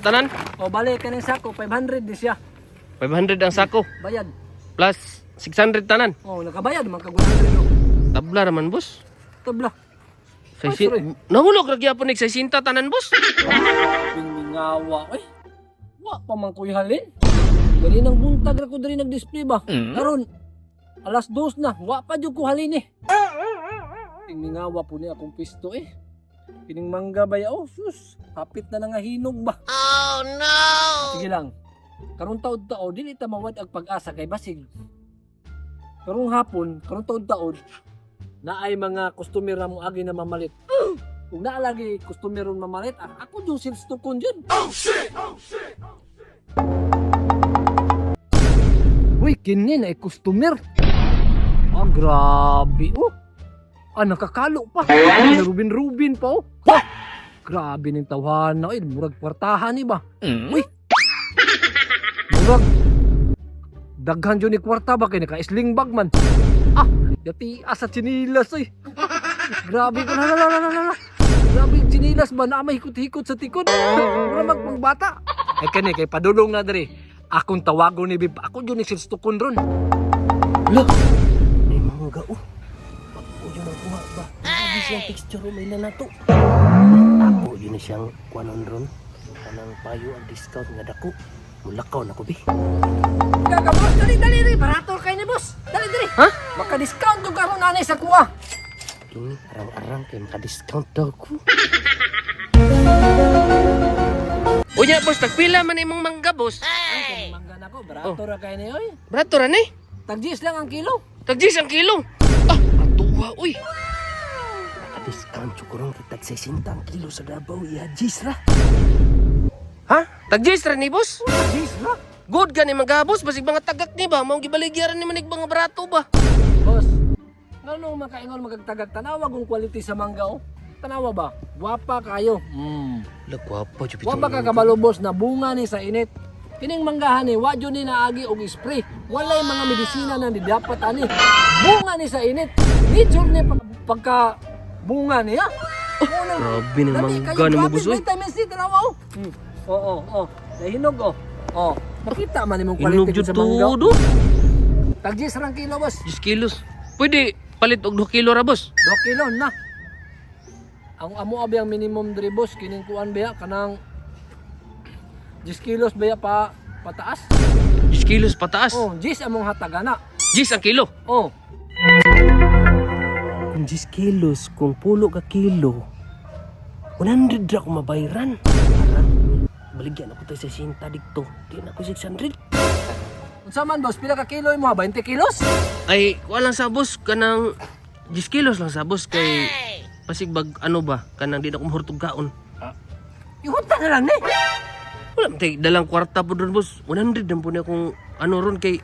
tanan. O bale kaning sako 500 di siya. 500 ang sako Bayad. plus 600 tanan. Oh, nakabayad man kag 100 oh. Tabla raman, boss. Tabla. Say, Ay, sorry. nahulog ra gyapon nig 60 tanan, boss. Mingawa eh. Wa pa man ko'y halin. Gani nang buntag ra ko diri nag-display ba. Karon alas 2 na, wa pa jud ko halin eh. Mingawa po ni akong pisto eh. Kining mangga ba ya? Oh, sus. Hapit na nga hinog ba. Oh no. Sige lang. Karong taod-taod dili ta mawad ang pag-asa kay basig. Karong hapon, karong taod-taod naay mga customer na mo agi na mamalit. Kung naa lagi customer ron mamalit, ako yung sales to kon yun. Uy, kini na customer. Ah, grabe oh. Ah, nakakalo pa. Rubin-rubin pa oh. Ha! Grabe ning tawhan na eh, murag kwartahan ni ba? Uy. Murag daghan jud ni kwarta ba kay naka-sling bag man. Ah, yati asa tsinilas oy. Grabe ko na na na na na. Grabe yung tsinilas ba na may hikot-hikot sa tikod. Mura magpangbata. Ay kani kay padulong na diri. Akong tawagon ni Bib. Ako jud ni silstukon ron. Lo. May mangga oh. Ako yun ang kuha ba? Grabe siyang texture oh, may na to. Ako yun na siyang kuanon ron. Kanang payo ang discount nga dako. Mulakaw na ko bi. Gaga boss, dali dali dali. Barato kay ni boss. Dali dali. Ha? Maka-discount ko karon anay sa kuha. Ini arang-arang kay maka-discount daw ko. Unya boss, tagpila man imong mangga, boss. Ay, mangga na ko. Barato ra kay ni oy. Barato ra ni. Tag-gis lang ang kilo. Tag-10 ang kilo. Ah, atuwa uy. Naka-discount jud ko ron kay tag 60 ang kilo sa Davao, iya 10 ra. Ha? Tag 10 ra ni, boss? Gis ra. Good gani mga boss, basig mga tagak ni ba, mao gibaligyaran ni manig mga barato ba. Boss, ngano makaingon magagtagag tanawa kung quality sa mangga oh. Tanawa ba? Gwapa kayo. La gwapa jud Wa ba ka kabalo, boss, na bunga ni sa init? Kining manggahan ni wa jud ni naagi og spray. Walay mga medisina na di dapat ani. Bunga ni sa init. Nature ni pagka bunga niya. Oh, Grabe ng mangga ni mo, boss, oy. Vitamin C tanawa oh. Oo, oo, oh. Nahinog oh. Oh, makita man imong Inog quality jud sa mangga. to do. Tag-10 rang kilo, boss. 10 kilos. Pwede palit og 2 kilo ra, boss. 2 kilo na. Ang amo abi ang minimum diri, boss, kining kuan ba kanang 10 kilos ba pa pataas? 10 kilos pataas. Oh, 10 among hatagana. 10 ang kilo. Oh, Kung 10 kilos, kung pulo ka kilo, 100 ra ko mabayran. Arang, baligyan ako tayo sa sinta dito. Di na ako 600. Unsa man, boss, pila ka kilo imo ha? 20 kilos? Ay, kuha lang sa boss, kanang 10 kilos lang sa boss kay pasig bag ano ba, kanang di na ko mahurtog kaon. Ihunta na lang ni. Wala man tay dalang kwarta po doon, boss. 100 lang po na kung ano ron kay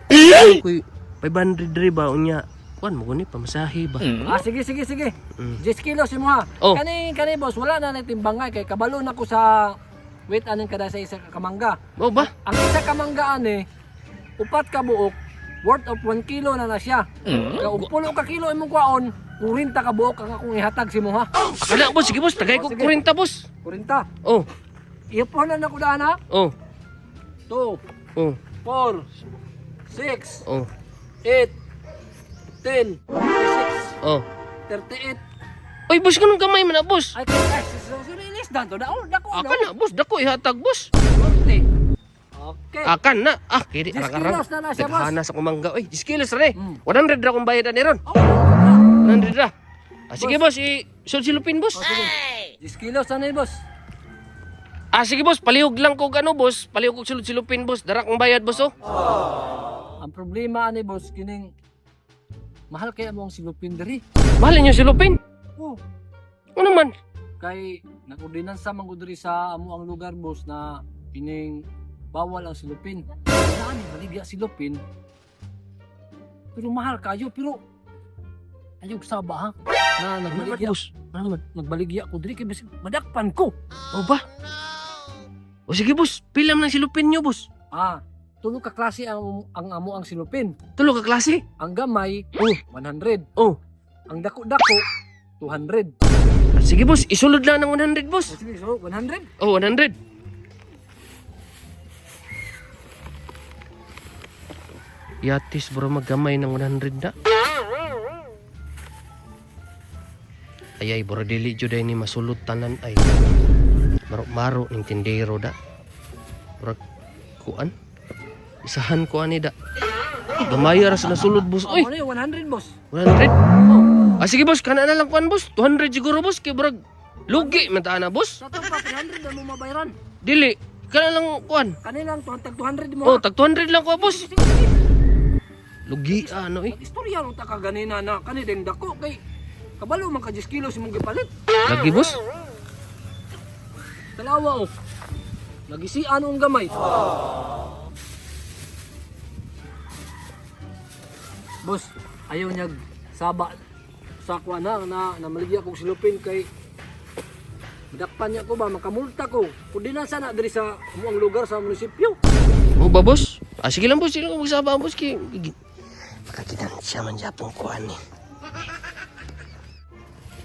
koy 500 diri ba unya. Kuan mo guni pamasahe ba. Ah, sige sige sige. 10 kilos imo ha. Oh. Kani kani, boss, wala na na timbangay kay kabalo na ko sa wait aning kada sa isa ka kamangga. Mao ba? Ang isa ka mangga ani, upat ka buok, worth of 1 kilo na na siya. Kaya og pulo ka kilo imong kwaon, 40 ka buok ang akong ihatag si mo ha. Akala boss, sige boss, tagay ko Oh, sige. 40, boss. 40. Oh, Ipunan na ko daan ha. oh, 2, oh, 4, 6, oh, 8, 10, 26, oh. 38. Oy, boss, kanong gamay man na, boss. Ay, kay ay, release dan to. Dako, dako. Akan na, boss, dako ihatag, boss. 40. Okay. Akan na. Ah, kiri 10 arang-arang. kilos na na siya, boss. Daghana sa kumangga. Oy, 10 kilos ra eh. Mm. 100 ra kung bayad ani ron. Oh, wala. 100 ra. Ah, sige boss, i silupin, boss. Oh, sige. 10 kilos na ni, boss. Ah, sige boss, palihog lang ko ano, boss. Palihog kog sulod-silupin, boss. Dara kong bayad, boss oh. Ang problema ani, boss, kining mahal kaya mo ang silupin diri. Mahal inyo silupin. Oh, Ano man? kay nag-ordinansa man gud diri sa amo ang lugar, boss, na kining bawal ang silupin. Na ani baligya silupin. Pero mahal kayo, pero ayog saba ha. Na Ano man, nagbaligya, boss? Ano man? nagbaligya ko diri kay bisag madakpan ko. O ba? O sige boss, pila man ang silupin nyo, boss. Ah, tulo ka klase ang amo ang silupin. Tulo ka klase. Ang gamay, Oh, 100. oh. Ang dako-dako, 200. Ah, sige boss, isulod lang ng 100, boss. O sige, so 100. Oh, 100. Yatis bro maggamay ng 100 na. Ayay bro dili jud ay ni masulod tanan ay. Maro maro ning tindero da. Murag kuan. Isahan ko ani da. Gamay ra sa nasulod boss oy. Oh, ano yung 100, boss? 100. Oh, Ah sige boss, kana na lang kuan boss. 200 siguro boss kay murag lugi man ta ana boss. sa to pa 300 na mo mabayaran. Dili, kana lang kuan. Kanilang tag 200 mo. Oh, Ha? tag 200 lang ko boss. Sige, sige. Lugi ano eh. Istorya nung taka ganina na kani deng dako kay kabalo man ka 10 kilos imong gipalit. Lagi boss. Tanawa oh. Nagisian ang gamay. Boss, ayaw niya saba sakwa na na namaligya kog silupin kay dakpan niya ko ba makamulta ko. Kundi na sana diri sa amuang lugar sa munisipyo. Oh ba boss? Ah sige lang boss, sige lang magsaba boss kay makakinansya man japon kuan ni.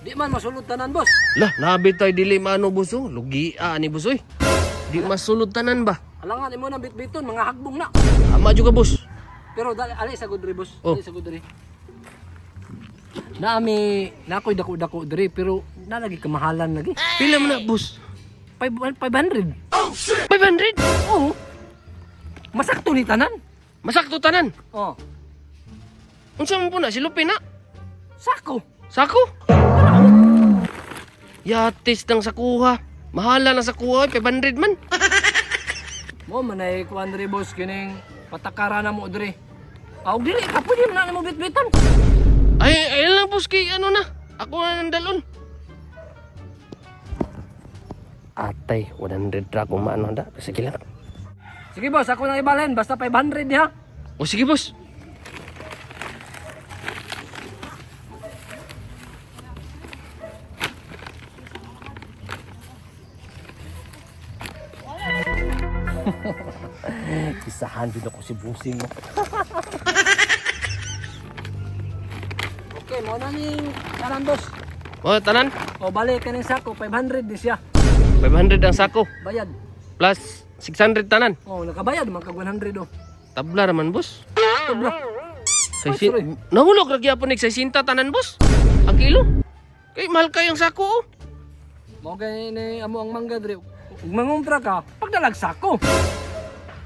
Di man masulod tanan, boss. Lah, nabi tay dili maano boss oh. Lugi ah ni boss oy. Di masulod tanan ba? Alangan imo nang bitbiton mga hagbong na. Ama juga boss. Pero dali ali sa gudri, boss. Oh. Ali sa gudri. Naami nakoy dako-dako diri pero nalagi kamahalan lagi. Pila man na boss? 500. 500. Oo. Masakto ni tanan. Masakto tanan. Oh. Unsa man po na silupin na? Sako. Sako? Yatis ng sakuha. Mahala na sakuha, 500 man. Mo manay kuan diri boss kining patakara na mo diri. Aw dili ka pwede man na mo bitbitan. Ay, ayun lang boss kay ano na. Ako na nang dalon. Atay, 100 ra kung maano da. Sige lang. Sige boss, ako nang ibalhin basta 500 niya. O sige boss. Isahan din ako si Busing. Okay, mo na ning tanan boss. O tanan, O balik kaning sako 500 di siya. 500 ang sako. Bayad. Plus 600 tanan. Oh, nakabayad man kag 100 oh. Tabla raman boss. Tabla. Sa nahulog ra gyapon nig 60 tanan boss. Ang kilo. Kay mahal kay ang sako oh. Mo gani ni amo ang mangga diri. Ug mangumpra ka, pagdalag sako.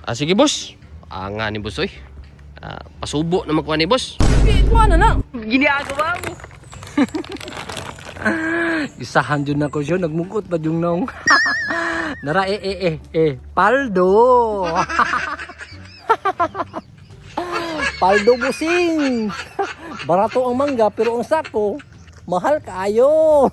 Ah sige boss. Anga ni boss oy. Ah, pasubo na makuha ni boss. Di kuha na na. Ginagawa mo. Isahan jud nako siya nagmukot pa jung naong. Nara eh eh eh eh paldo. Paldo busing. Barato ang mangga pero ang sako mahal kaayo.